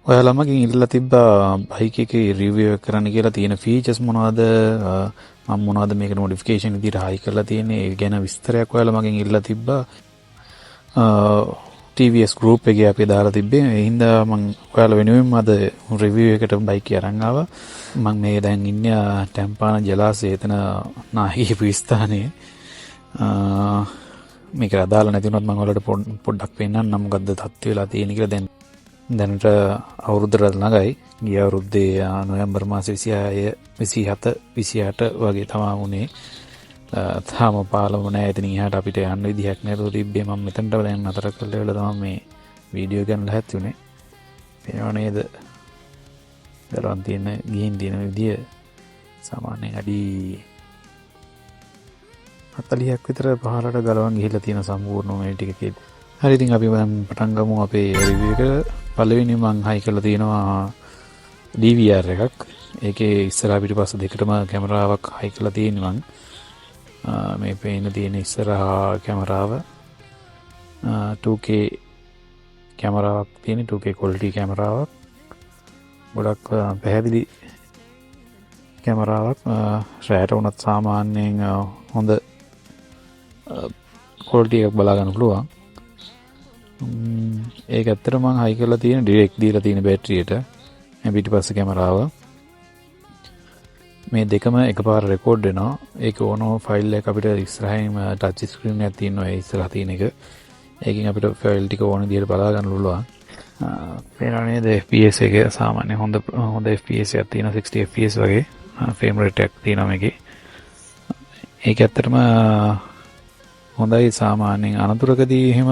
ඔයාලා මගෙන් ඉල්ලලා තිබ්බා බයික් එකේ රිවිව් එක කරන්න කියලා. තියෙන ෆීචර්ස් මොනවද, මම මොනවද මේකට මොඩිෆිකේෂන් විදිහට හයි කරලා තියෙන්නේ, ඒ ගැන විස්තරයක් ඔයාලා මගෙන් ඉල්ලලා තිබ්බා. TVS group එකේ අපි දාලා තිබ්බේ. ඒ හින්දා මං ඔයාලා වෙනුවෙන්ම අද රිවිව් එකට බයික් එක අරන් ආවා. මං මේ දැන් ඉන්නේ ටැම්පාන ජලාශයේ එතන නාහිපු ස්ථානයේ. මේක අදාළ නැති වුණත් මං ඔයාලට පොඩ්ඩක් පෙන්නන්නම් මොකද්ද තත්ත්වය වෙලා තියෙන්නේ කියලා. දැන් දැනට අවුරුද්දට ළඟයි. ගිය අවුරුද්දේ නොවැම්බර් මාසේ 26, 27, 28 වගේ තමා වුණේ. තාම පාලම නෑ. එතනින් එහාට අපිට යන්න විදිහක් නැතුව තිබ්බේ. මම මෙතනට දැන් නතර කරලා වෙලා තමයි මේ වීඩියෝ ගන්න ලැහැත්ති වුණේ. පේනව නේද? දරුවන් තියෙන ගිහින් තියෙන විදිය සාමාන්‍යයෙන් අඩි 40ක් විතර පහළට ගලවන් ගිහිල්ලා තියෙන සම්පූර්ණ මේ ටික කියලා. හරි, ඉතින් අපි දැන් පටන් ගමු අපේ රිවිව් එක. පළවෙනි මං හයි කරලා තියෙනවා DVR එකක්. ඒකේ ඉස්සරහා පිටිපස්ස දෙකටම කැමරාවක් හයි කරලා තියෙන්නේ මං. මේ පේන තියෙන ඉස්සරහා කැමරාව, 2K කැමරාවක් තියෙන, 2K quality කැමරාවක්. ගොඩක් පැහැදිලි කැමරාවක්. රැයට වුණත් සාමාන්‍යයෙන් හොඳ ක්වොලිටි එකක් බලා ගන්න පුළුවන්. ඒක ඇත්තටම මං හයි කරලා තියෙන ඩිරෙක්ට් දීලා තියෙන බැටරියට මේ පිටිපස්ස කැමරාව. මේ දෙකම එකපාර රෙකෝඩ් වෙනවා. ඒක ඕනෝ ෆයිල් එක අපිට ඉස්සරහින් ටච් ස්ක්‍රීන් එකක් තියෙනවා, ඒ ඉස්සරහ තියෙන එක. ඒකෙන් අපිට ෆයිල් ටික ඕන විදිහට බලා ගන්න පුළුවන්. පේනව නේද FPS එක සාමාන්‍ය හොඳ FPS එකක් තියෙනවා, 60 FPS වගේ ෆ්‍රේම් රේට් එකක් තියෙනවා මේකේ. ඒක ඇත්තටම හොඳයි, සාමාන්‍යයෙන් අනතුරකදී එහෙම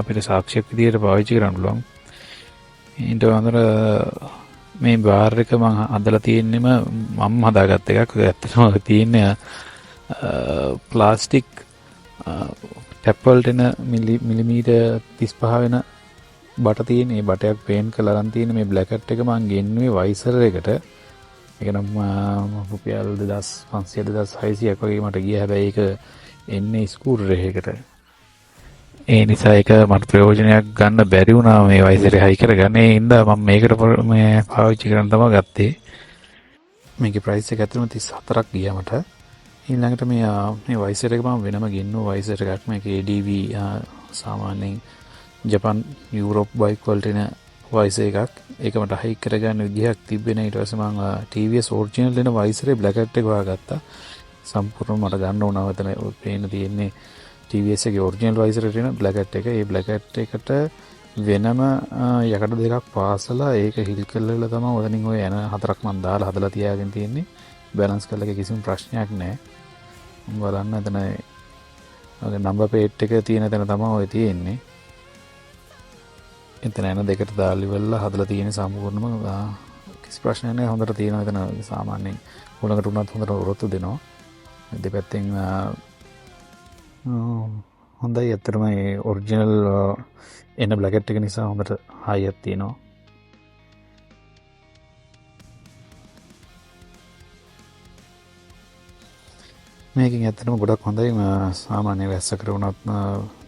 අපිට සාක්ෂියක් විදිහට පාවිච්චි කරන්න පුළුවන්. ඊට අමතරව මේ බාර් එක මං හදලා තියෙන්නෙම මම හදාගත්ත එකක්. ඔය ඇත්තටම තියෙන්නේ ප්ලාස්ටික් ටැප් වලට එන මිලිමීටර් 35 වෙන බට තියෙන. ඒ බටයක් පේන්ට් කරලා අරන් තියෙන මේ බ්ලැකට් එක මං ගෙන්නුවේ වයිසර් එකට. ඒක නම් රුපියල් 2500 2600ක් වගේ මට ගියා. හැබැයි ඒක එන්නේ ස්කූටර් එකකට. ඒ නිසා ඒක මට ප්‍රයෝජනයක් ගන්න බැරි වුණා මේ වයිසරේ හයි කරගන්න. ඒ හින්දා මම මේකට මේ පාවිච්චි කරන්න තමයි ගත්තේ. මේකේ ප්‍රයිස් එක ඇත්තටම 34ක් ගියා මට. ඊළඟට මේ වයිසර් එක මම වෙනම ගෙන්නුව වයිසර් එකක්. මේක ADV, සාමාන්‍යයෙන් ජපන් යුරෝප් බයික් වලට එන වයිසර් එකක්. ඒක මට හයි කරගන්න විදිහක් තිබ්බේ නෑ. ඊට පස්සේ මං TVS original එන වයිසරේ බ්ලැකට් එක හොයාගත්තා. සම්පූර්ණයෙන්ම මට ගන්න වුණා. ඔතන පේන තියෙන්නේ TVS එකේ ඔරිජිනල් වයිසර් එකට එන බ්ලැකට් එක. ඒ බ්ලැකට් එකට වෙනම යකඩ දෙකක් පාසලා ඒක හිල් කරලා තමයි ඔතනින් ඔය යන හතරක් මං දාලා හදලා තියාගෙන තියෙන්නේ. බැලන්ස් කරලා එක කිසිම ප්‍රශ්නයක් නෑ. බලන්න එතන ඔය නම්බර් ප්ලේට් එක තියෙන තැන තමයි ඔය තියෙන්නේ. එතන යන දෙකට දාලා ඉවරලා හදලා තියෙන සම්පූර්ණම කිසි ප්‍රශ්නයක් නෑ. හොඳට තියෙනවා. එතන සාමාන්‍යයෙන් හුලඟට උනත් හොඳට ඔරොත්තු දෙනවා. දෙපැත්තෙන් හොඳයි. ඇත්තටම ඒ ඔරිජිනල් එන බ්ලැකට් එක නිසා හොඳට හයියක් තියෙනවා. මේකෙන් ඇත්තටම ගොඩක් හොඳයි. සාමාන්‍ය වැස්සකට වුණත්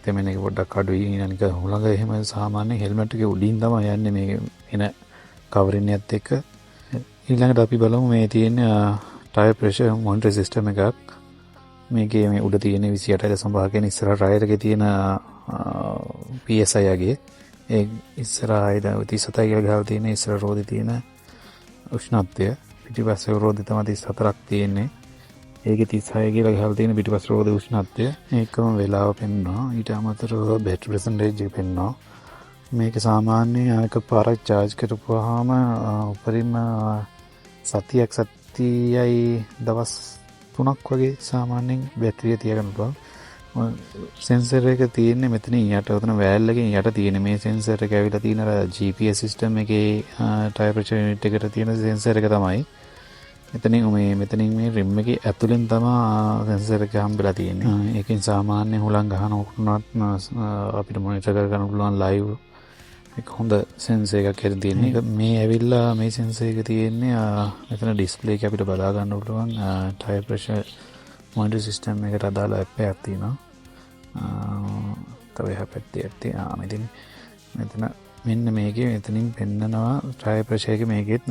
තෙමෙන එක පොඩ්ඩක් අඩුයි. අනික හුළඟ එහෙම සාමාන්‍ය හෙල්මට් එකේ උඩින් තමයි යන්නේ මේ එන කවරින් එකත් එක්ක. ඊළඟට අපි බලමු මේ තියෙන ටයර් ප්‍රෙෂර් මොනිටර් සිස්ටම් එකක්. මේකේ මේ උඩ තියෙන 28.5 කියන ඉස්සරහ ටයර් එකේ තියෙන PSI යගේ. ඒ ඉස්සරහ 37 කියලා ගහලා තියෙන ඉස්සරහ රෝදේ තියෙන උෂ්ණත්වය. පිටිපස්සේ රෝදේ තමයි 34ක් තියෙන්නේ. ඒකේ 36 කියලා ගහලා තියෙන පිටිපස්ස රෝදේ උෂ්ණත්වය. ඒකම වෙලාව පෙන්වනවා. ඊට අමතරව බැටරි පර්සන්ටේජ් එක පෙන්වනවා. මේක සාමාන්‍යයෙන් එක පාරක් චාර්ජ් කරපුවාම උපරිම සතියක් සතියයි දවස් 3ක් වගේ සාමාන්‍යයෙන් බැටරිය තියාගන්න පුළුවන්. සෙන්සර් එක තියෙන්නේ මෙතනින් යට, ඔතන වෑල් එකෙන් යට තියෙන මේ සෙන්සර් එක ඇවිල්ලා තියෙන අර GPS system එකේ ටයර් ප්‍රෙෂර් යුනිට් එකට තියෙන සෙන්සර් එක තමයි. එතනින් මේ මෙතනින් මේ රිම් එකේ ඇතුලෙන් තමා සෙන්සර් එක හම්බෙලා තියෙන්නේ. ඒකෙන් සාමාන්‍ය හුලං ගහනකොට උනත් අපිට මොනිටර් කරගන්න පුළුවන් ලයිව්. ඒක හොඳ සෙන්සර් එකක් හැටියට තියෙන්නේ. ඒක මේ ඇවිල්ලා මේ සෙන්සර් එක තියෙන්නේ, මෙතන ඩිස්ප්ලේ එක අපිට බලා ගන්න පුළුවන්. ටයර් ප්‍රෙෂර් මොනිටර් සිස්ටම් එකට අදාළ ඇප් එකක් තියෙනවා. තව එහා පැත්තේ ඇත්තේ. මෙතන මෙතන මෙන්න මේකේ මෙතනින් පෙන්නනවා ටයර් ප්‍රෙෂර් එක. මේකෙත්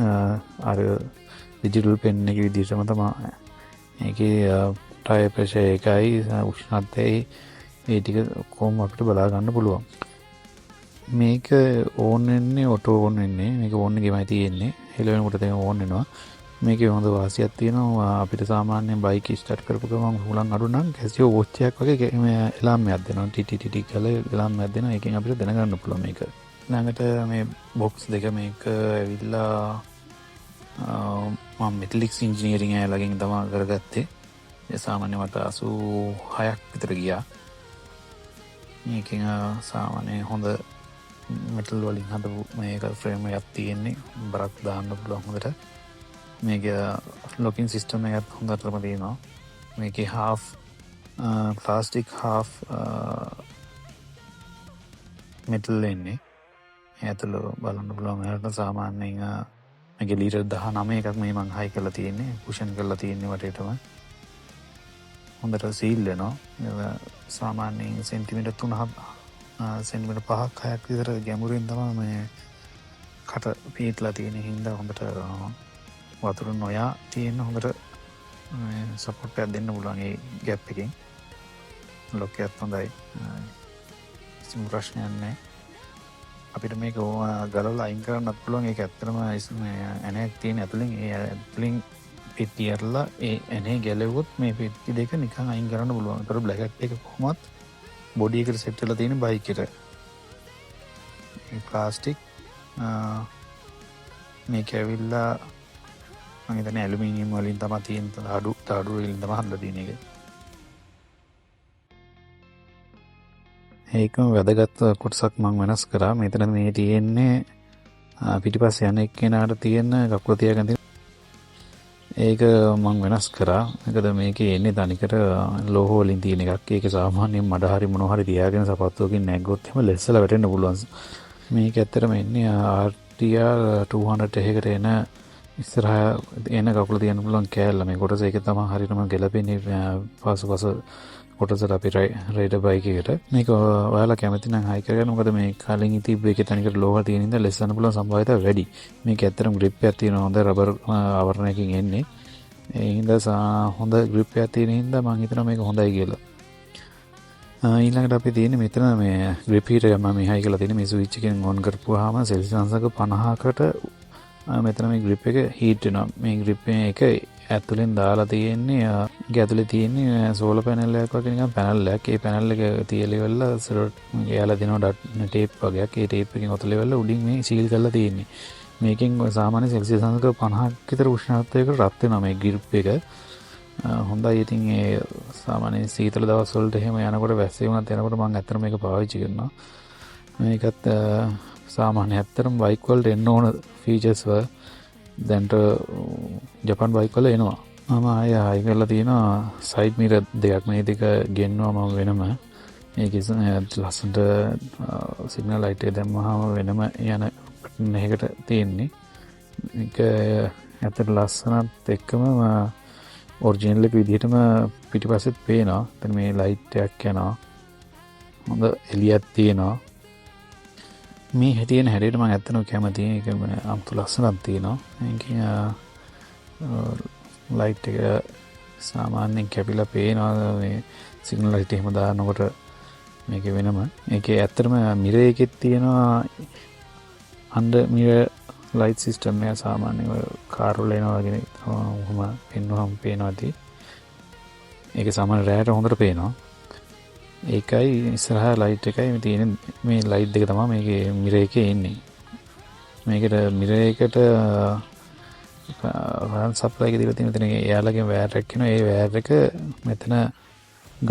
අර ඩිජිටල් පෙන් එක විදිහටම තමයි මේකේ ටයර් ප්‍රෙෂර් එකයි උෂ්ණත්වයයි ඒ ටික ඔක්කොම අපිට බලා ගන්න පුළුවන්. මේක ඕන් වෙන්නේ ඔටෝ ඕන් වෙන්නේ. මේක ඕන් එකේමයි තියෙන්නේ. හෙලවෙනකොට තමයි ඕන් වෙනවා. මේකේ හොඳ වාසියක් තියෙනවා. අපිට සාමාන්‍යයෙන් බයික් ස්ටාර්ට් කරපු ගමන් හුලං අඩු නම් කැසියෝ වොච් එකක් වගේ මේ ඇලාම් එකක් දෙනවා. ටි ටි ටි ටි කියලා ඇලාම් එකක් දෙනවා. ඒකෙන් අපිට දැනගන්න පුළුවන් මේක. ඊළඟට මේ බොක්ස් දෙක මේක ඇවිල්ලා මම මෙටලික්ස් ඉංජිනේරින් අයලගෙන් තමයි කරගත්තේ. ඒ සාමාන්‍ය මට 86ක් විතර ගියා. මේකෙන් සාමාන්‍ය හොඳ මෙටල් වලින් හදපු මේක ෆ්‍රේම් එකක් තියෙන්නේ. බරක් දාන්න පුළුවන් හොඳට. මේක ලොකින් සිස්ටම් එකත් හොඳටම තියෙනවා. මේකේ හාෆ් ප්ලාස්ටික් හාෆ් මෙටල් එන්නේ. ඒ ඇතුළ බලන්න පුළුවන් ඔයාලට. සාමාන්‍යයෙන් මේකේ ලීටර් 19 එකක් මේ මං හයි කරලා තියෙන්නේ. කුෂන් කරලා තියෙන්නේ වටේටම. හොඳට සීල් වෙනවා. සාමාන්‍යයෙන් සෙන්ටිමීටර් 3 සෙන්ටිමීටර් 5ක් 6ක් විතර ගැඹුරින් තමයි මේ කට පීටලා තියෙන හින්දා හොඳට වතුර නොයා තියෙන හොඳට සපෝට් එකක් දෙන්න පුළුවන් ඒ ගැප් එකෙන්. ලොක් එකත් හොඳයි. කිසිම ප්‍රශ්නයක් නැහැ. අපිට මේක ගලවලා අයින් කරන්නත් පුළුවන්. ඒක ඇත්තටම මේ ඇණයක් තියෙන ඇතුලෙන්, ඒ ඇතුලෙන් පෙට්ටි ඇරලා ඒ ඇනේ ගැලෙව්වොත් මේ පෙට්ටි දෙක නිකන් අයින් කරන්න පුළුවන්. ඒතර බ්ලැකට් එක කොහොමත් බොඩි එකට සෙට් වෙලා තියෙන බයික් එකට. මේ ප්ලාස්ටික්, මේක ඇවිල්ලා මං හිතන්නේ ඇලුමිනියම් වලින් තමයි තියෙන තහඩු තහඩු වලින් තමයි හදලා තියෙන එක. ඒකම වැදගත් කොටසක් මං වෙනස් කරා. මෙතන මේ තියෙන්නේ පිටිපස්සේ යන එක්කෙනාට තියෙන කකුල තියාගන්න තියෙන ඒක මං වෙනස් කරා. මොකද මේකේ එන්නේ තනිකර ලෝහ වලින් තියෙන එකක්. ඒක සාමාන්‍යයෙන් මඩ හරි මොනවා හරි තියාගෙන සපත්තුවකින් නැග්ගොත් එහෙම ලෙස්සලා වැටෙන්න පුළුවන්. මේක ඇත්තටම එන්නේ RTR 200 එකකට එන ඉස්සරහ එන කකුල තියන්න පුළුවන් කෑල්ල. මේ කොටස ඒක තමයි හරියටම ගැලපෙන්නේ පසුපස කොටසට අපි රයිඩර් බයික් එකට. මේක ඔයාලා කැමති නම් හයි කරගන්න. මොකද මේ කලින් තිබ්බ එකේ තනිකර ලෝහ තියෙන හින්දා ලෙස්සන්න පුළුවන් සම්භාවිතාව වැඩි. මේක ඇත්තටම ග්‍රිප් එකක් තියෙනවා. හොඳ රබර් ආවරණයකින් එන්නේ. ඒ හින්දා හොඳ ග්‍රිප් එකක් තියෙන හින්දා මං හිතනවා මේක හොඳයි කියලා. ඊළඟට අපි තියෙන්නේ මෙතන මේ ග්‍රිප් හීටර් එක මම මේ හයි කරලා තියෙන්නේ. මේ ස්විච් එකෙන් ඔන් කරපුවාම සෙල්සියස් අංශක 50කට මෙතන මේ ග්‍රිප් එක හීට් වෙනවා. මේ ග්‍රිප් එක ඇතුලෙන් දාලා තියෙන්නේ, ඒක ඇතුලේ තියෙන්නේ සෝලර් පැනල් එකක් වගේ නිකන් පැනල් එකක්. ඒ පැනල් එක තියලා ඉවරලා සර් එයාලා දෙනවා ඩට් ටේප් වගේක්. ඒ ටේප් එකෙන් ඔතලා ඉවරලා උඩින් මේ සීල් කරලා තියෙන්නේ. මේකෙන් ඔය සාමාන්‍ය සෙල්සියස් අංශක 50ක් විතර උෂ්ණත්වයකට රත් වෙනවා මේ ග්‍රිප් එක. හොඳයි. ඉතින් ඒ සාමාන්‍ය සීතල දවස් වලට එහෙම යනකොට වැස්සේ වුණත් යනකොට මං ඇත්තටම මේක පාවිච්චි කරනවා. මේකත් සාමාන්‍ය ඇත්තටම බයික් වලට එන්න ඕන ෆීචර්ස් වල දැන්ට ජපන් බයික් වල එනවා. මම ආයෙ හයි කරලා තියෙනවා සයිඩ් මිරර් දෙකක්. මේ දෙක ගෙන්නවා මම වෙනම. මේකේ ලස්සනට සිග්නල් ලයිට් එක දැම්මහම වෙනම යන බටන් එකකට තියෙන්නේ. මේක ඇත්තට ලස්සනත් එක්කම ඔරිජිනල් එක විදිහටම පිටිපස්සෙත් පේනවා. එතන මේ ලයිට් එකක් යනවා. හොඳ එළියක් තියෙනවා. මේ හැටියෙන් හැටියට මම ඇත්තටම කැමතියි. ඒක අමුතු ලස්සනක් තියෙනවා. මේකෙන් ලයිට් එක සාමාන්‍යයෙන් කැපිලා පේනවා. මේ සිග්නල් ලයිට් එහෙම දානකොට මේක වෙනම. මේකේ ඇත්තටම මිරර් එකෙත් තියෙනවා අන්ඩර් මිරර් ලයිට් සිස්ටම් එක. සාමාන්‍යයෙන් ඔය කාර් වල එනවා වගේ ඔහොම පෙන්නුවම පේනවා ඇති. ඒක සාමාන්‍ය රැයට හොඳට පේනවා. ඒකයි ඉස්සරහා ලයිට් එකයි මේ තියෙන මේ ලයිට් දෙක තමයි මේකේ මිරර් එකේ එන්නේ. මේකට මිරර් එකට රන් සප්ලයි එක දීලා තියෙන මෙතන එයාලගේ වයර් එකක් එනවා. ඒ වයර් එක මෙතන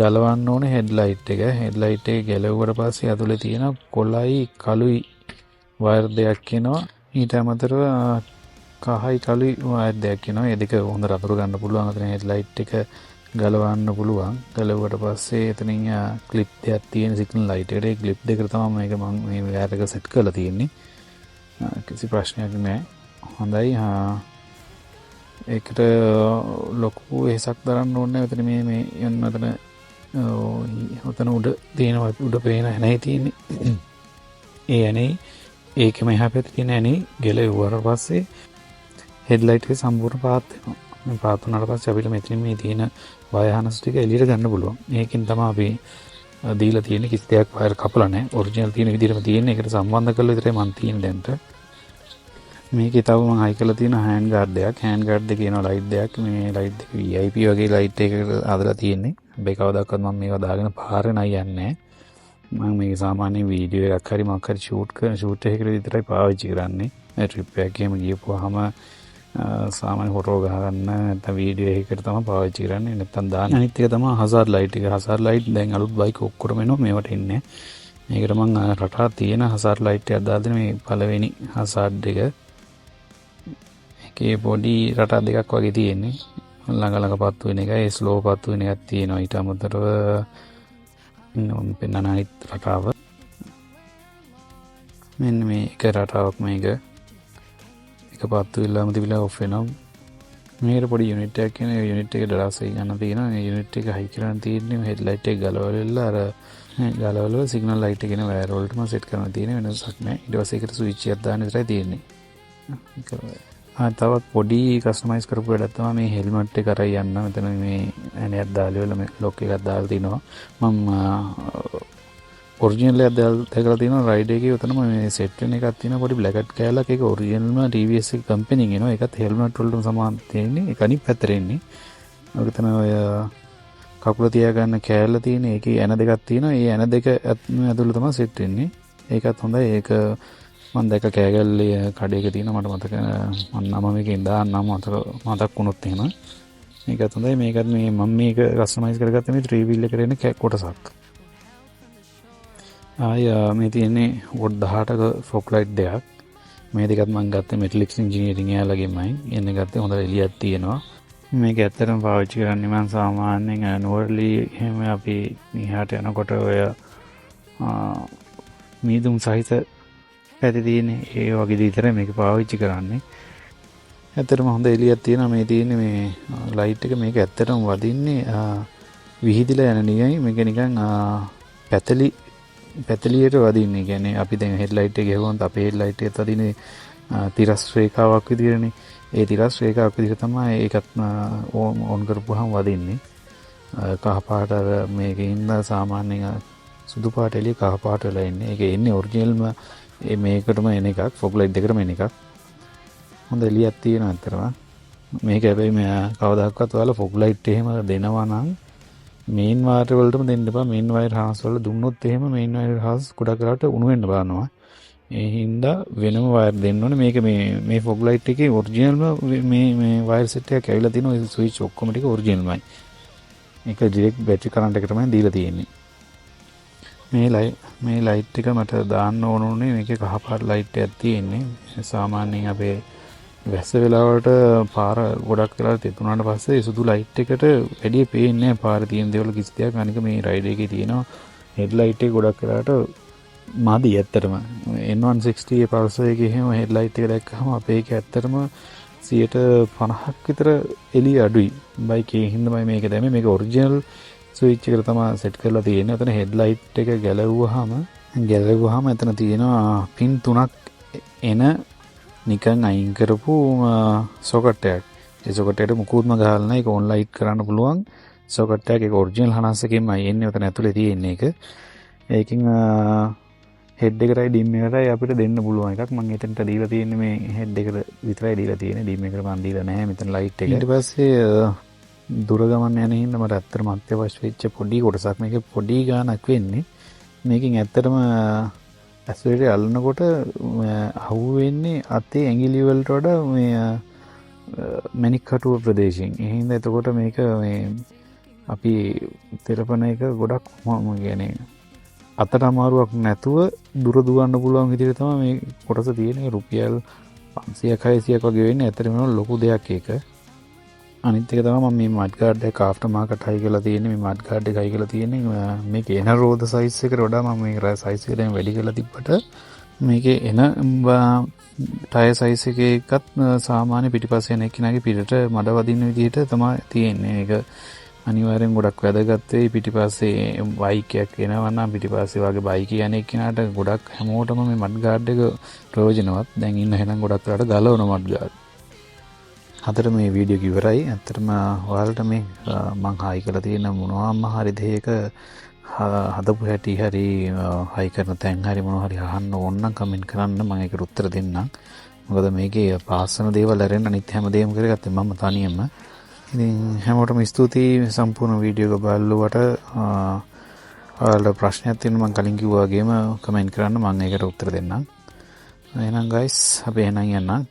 ගලවන්න ඕනේ හෙඩ්ලයිට් එක. හෙඩ්ලයිට් එක ගැලවුවට පස්සේ ඇතුලේ තියෙන කොළයි කළුයි වයර් දෙකක් එනවා. ඊට අමතරව කහයි කළුයි වයර් දෙකක් එනවා. ඒ දෙක හොඳට අතුරු ගන්න පුළුවන්. අතන හෙඩ්ලයිට් එක ගලවන්න පුළුවන්. ගලවුවට පස්සේ එතනින් ක්ලිප් දෙකක් තියෙන සිග්නල් ලයිට් එකට. ඒ ක්ලිප් දෙකට තමයි මේක මං මේ වයර් එක සෙට් කරලා තියෙන්නේ. කිසි ප්‍රශ්නයක් නෑ. හොඳයි. ඒකට ලොකු වෙහසක් දරන්න ඕනේ නෑ. මෙතන මේ යන්න ඔතන උඩ තියෙනවා, උඩ පේන ඇණයි තියෙන්නේ. ඒ ඇණේ ඒකෙම එහා පැත්තේ තියෙන ඇනේ ගැලෙව්වට පස්සේ හෙඩ්ලයිට් එක සම්පූර්ණ පාත් වෙනවා. මේ පාත් වුණාට පස්සේ අපිට මෙතනින් මේ තියෙන වයර් හනස් ටික එළියට ගන්න පුළුවන්. ඒකෙන් තමයි අපි දීලා තියෙන්නේ. කිසි දෙයක් වයර් කපලා නැහැ. ඔරිජිනල් තියෙන විදිහටම තියෙන්නේ. ඒකට සම්බන්ධ කරලා විතරයි මං තියෙන්නේ දැන්ට. මේකේ තව මං හයි කරලා තියෙන හෑන්ඩ් ගාඩ් දෙයක්. හෑන්ඩ් ගාඩ් දෙකේ එනවා ලයිට් දෙයක්. මේ ලයිට් දෙක VIP වගේ ලයිට් එකකට හදලා තියෙන්නේ. හැබැයි කවදාකවත් මම මේවා දාගෙන පාරේ නයි යන්නේ නැහැ. මං මේක සාමාන්‍යයෙන් වීඩියෝ එකක් හරි මොකක් හරි ෂූට් කරන ෂූට් එකකට විතරයි පාවිච්චි කරන්නේ. මේ ට්‍රිප් එකක් එහෙම ගියපුවාම සාමාන්‍ය ෆොටෝ ගහගන්න නැත්නම් වීඩියෝ එකකට තමයි පාවිච්චි කරන්නේ. නැත්නම් දාන්නේ. අනිත් එක තමයි හසාඩ් ලයිට් එක. හසාඩ් ලයිට් දැන් අලුත් බයික් ඔක්කොටම එනවා, මේවට එන්නේ. මේකට මං රටා තියෙන හසාඩ් ලයිට් එකක් දාලා දෙන මේ පළවෙනි හසාඩ් එක. ඒකේ පොඩි රටා දෙකක් වගේ තියෙන්නේ. ළඟ ළඟ පත්තු වෙන එකයි, ඒ ස්ලෝ පත්තු වෙන එකක් තියෙනවා. ඊට අමතරව මම පෙන්නන අනිත් රටාව. මෙන්න මේ එක රටාවක් මේක. එක පත්තු වෙලාම තිබිලා ඔෆ් වෙනවා. මේකට පොඩි යුනිට් එකක් කියන ඒ යුනිට් එක ඩරස් එක ගන්න තියෙනවා. මේ යුනිට් එක හයි කරන් තියෙන්නේ හෙඩ්ලයිට් එක ගලවලා අර ගලවලා සිග්නල් ලයිට් එක එන වයර් වලටම සෙට් කරන්න තියෙන වෙනසක් නෑ. ඊට පස්සේ ඒකට ස්විච් එකක් දාන්න විතරයි තියෙන්නේ. තවත් පොඩි කස්ටමයිස් කරපු වැඩක් තමයි මේ හෙල්මට් එක අරන් යන්න. මෙතන මේ ඇණයක් දාලා ඉවරලා මේ ලොක් එකක් දාලා තිනවා. මම ඔරිජිනල් එකක් දැකලා තියෙනවා රයිඩ් එකේ. උතනම මේ සෙට් වෙන එකක් තියෙනවා පොඩි බ්ලැකට් කෑල්ලක්. ඒක ඔරිජිනල්ම TVS එක කම්පැනි එනවා. ඒකත් හෙල්මට් වලටම සමාන තියෙන්නේ. ඒක අනිත් පැත්තට එන්නේ. ඔක තමයි ඔය කකුල තියාගන්න කෑල්ල තියෙන. ඒකේ ඇන දෙකක් තියෙනවා. ඒ ඇන දෙක ඇතුළේ තමයි සෙට් වෙන්නේ. ඒකත් හොඳයි. ඒක මං දැක්ක කෑගල්ලේ කඩේක තියෙනවා. මට මතක මං නම මේකෙන් දාන්නම් මතක මතක් වුණොත් එහෙම. මේකත් හොඳයි. මේකත් මේ මම මේක කස්ටමයිස් කරගත්තේ මේ ත්‍රී වීල් එකට එන කොටසක්. ආය මේ තියෙන්නේ what 18ක ෆොග් ලයිට් දෙකක්. මේ දෙකත් මං ගත්තේ මෙටලික්ස් ඉන්ජිනියරින් එයාලගෙන්මයි. එන්න ගත්තේ හොඳ එළියක් තියෙනවා. මේක ඇත්තටම පාවිච්චි කරන්නේ මං සාමාන්‍යයෙන් නුවරලි එහෙම අපි එහාට යනකොට ඔය මීදුම් සහිත පැති තියෙන ඒ වගේ දේ විතරයි මේක පාවිච්චි කරන්නේ. ඇත්තටම හොඳ එළියක් තියෙනවා. මේ තියෙන්නේ මේ ලයිට් එක. මේක ඇත්තටම වදින්නේ විහිදිලා යන නිකන් මේක නිකන් පැතලි පැතලියට වදින්නේ. කියන්නේ අපි දැන් හෙඩ්ලයිට් එක ගැහුවොත් අපේ හෙඩ්ලයිට් එකත් වදින්නේ තිරස් රේඛාවක් විදියටනේ. ඒ තිරස් රේඛාවක් විදියට තමයි ඒකත් ඔන් කරපුවාම වදින්නේ. කහ පාට අර මේකේ ඉඳ සාමාන්‍යයෙන් සුදු පාට එළිය කහ පාට වෙලා එන්නේ. ඒක එන්නේ ඔරිජිනල්ම ඒ මේකටම එන එකක්, ෆොග් ලයිට් දෙකටම එන එකක්. හොඳ එළියක් තියෙනවා ඇත්තටම. මේක හැබැයි මෙයා කවදාකවත් ඔයාලා ෆොග් ලයිට් එහෙම දෙනවා නම් මේන් වයර් වලටම දෙන්න එපා. මේන් වයර් හාස් වල දුන්නොත් එහෙම මේන් වයර් හාස් ගොඩක් වෙලාවට උණු වෙන්න බලනවා. ඒ හින්දා වෙනම වයර් දෙන්න ඕනේ. මේක මේ මේ ෆොග් ලයිට් එකේ ඔරිජිනල්ම මේ මේ වයර් සෙට් එකක් ඇවිල්ලා තියෙනවා. ඒ ස්විච් ඔක්කොම ටික ඔරිජිනල්මයි. ඒක ඩිරෙක්ට් බැටරි කරන්ට් එක තමයි දීලා තියෙන්නේ. මේ ලයිට් එක මට දාන්න ඕන උනේ මේකේ කහ පාට ලයිට් එකක් තියෙන්නේ. සාමාන්‍යයෙන් අපේ වැස්ස වෙලාවට පාර ගොඩක් වෙලාවට තෙත් වුණාට පස්සේ සුදු ලයිට් එකට වැඩි පේන්නේ නැහැ පාරේ තියෙන දේවල් කිසි දෙයක්. අනික මේ රයිඩ් එකේ තියෙනවා හෙඩ් ලයිට් එක ගොඩක් වෙලාවට මදි ඇත්තටම. N160 Pulsar එකේ එහෙම හෙඩ් ලයිට් එක දැක්කහම අපේ එක ඇත්තටම 50%ක් විතර එළිය අඩුයි. බයික් එකේ හින්දාමයි මේක දැම්මේ. මේක ඔරිජිනල් ස්විච් එකට තමයි සෙට් කරලා තියෙන්නේ. ඔතන හෙඩ් ලයිට් එක ගැලවුවාම එතන තියෙනවා පින් තුනක් එන නිකන් අයින් කරපු සොකට් එකක්. ඒ සොකට් එකට මුකුත්ම ගහලා නැහැ. ඒක ඔන් ලයිට් කරන්න පුළුවන් සොකට් එකක්. ඒක ඔරිජිනල් හනස් එකෙන්මයි එන්නේ. ඔතන ඇතුලේ තියෙන්නේ ඒක. ඒකෙන් හෙඩ් එකටයි ඩිම් එකටයි අපිට දෙන්න පුළුවන් එකක්. මං එතනට දීලා තියෙන්නේ මේ හෙඩ් එකට විතරයි දීලා තියෙන්නේ. ඩිම් එකට මං දීලා නැහැ මෙතන ලයිට් එක. ඊට පස්සේ දුර ගමන් යන හින්දා මට ඇත්තටම අත්‍යවශ්‍ය වෙච්ච පොඩි කොටසක් මේක පොඩි ගාණක් වෙන්නේ. මේකෙන් ඇත්තටම ඇස්ලරේටර් අල්ලනකොට අහුවෙන්නේ අතේ ඇඟිලි වලට වඩා මේ මැණික් කටුව ප්‍රදේශයෙන්. ඒ හින්දා එතකොට මේක මේ අපි තෙරපන එක ගොඩක් කියන්නේ අතට අමාරුවක් නැතුව දුර දුවන්න පුළුවන් විදිහට තමයි මේ කොටස තියෙන්නේ. රුපියල් 500ක් 600ක් වගේ වෙන්නේ. ඇත්තටම ලොකු දෙයක් ඒක. අනිත් එක තමයි මම මේ මඩ් ගාඩ් එක ආෆ්ටර් මාකට් හයි කරලා තියෙන්නේ. මේ මඩ් ගාඩ් එක හයි කරලා තියෙන්නේ මේක එන රෝද සයිස් එකට වඩා මම මේ සයිස් එක දැන් වැඩි කරලා තිබ්බට මේකේ එන ටයර් සයිස් එකේ එකත් සාමාන්‍ය පිටිපස්සේ යන එක්කෙනාගේ පිටට මඩ වදින විදිහට තමයි තියෙන්නේ. ඒක අනිවාර්යෙන් ගොඩක් වැදගත් වෙයි. පිටිපස්සේ බයික් එකක් එනවා නම් පිටිපස්සේ වගේ බයික් යන එක්කෙනාට ගොඩක් හැමෝටම මේ මඩ් ගාඩ් එක ප්‍රයෝජනවත්. දැන් ඉන්න එහෙනම් ගොඩක් වෙලාට ගලවන මඩ් ගාඩ්. හතර මේ වීඩියෝ එක ඉවරයි. ඇත්තටම ඔයාලට මේ මං හයි කරලා තියෙන මොනවාම හරි දෙයක හදපු හැටි හරි, හයි කරන තැන් හරි, මොනවා හරි අහන්න ඕන නම් කමෙන්ට් කරන්න. මම ඒකට උත්තර දෙන්නම්. මොකද මේකේ පාස් වෙන දේවල් ඇරෙන්න අනිත් හැම දේම කරගත්තේ මම තනියම. ඉතින් හැමෝටම ස්තුතියි සම්පූර්ණ වීඩියෝ එක බලුවට. ඔයාලට ප්‍රශ්නයක් තියෙනවා මං කලින් කිව්වා වගේම කමෙන්ට් කරන්න, මං ඒකට උත්තර දෙන්නම්. එහෙනම් ගයිස්, අපි එහෙනම් යන්නම්.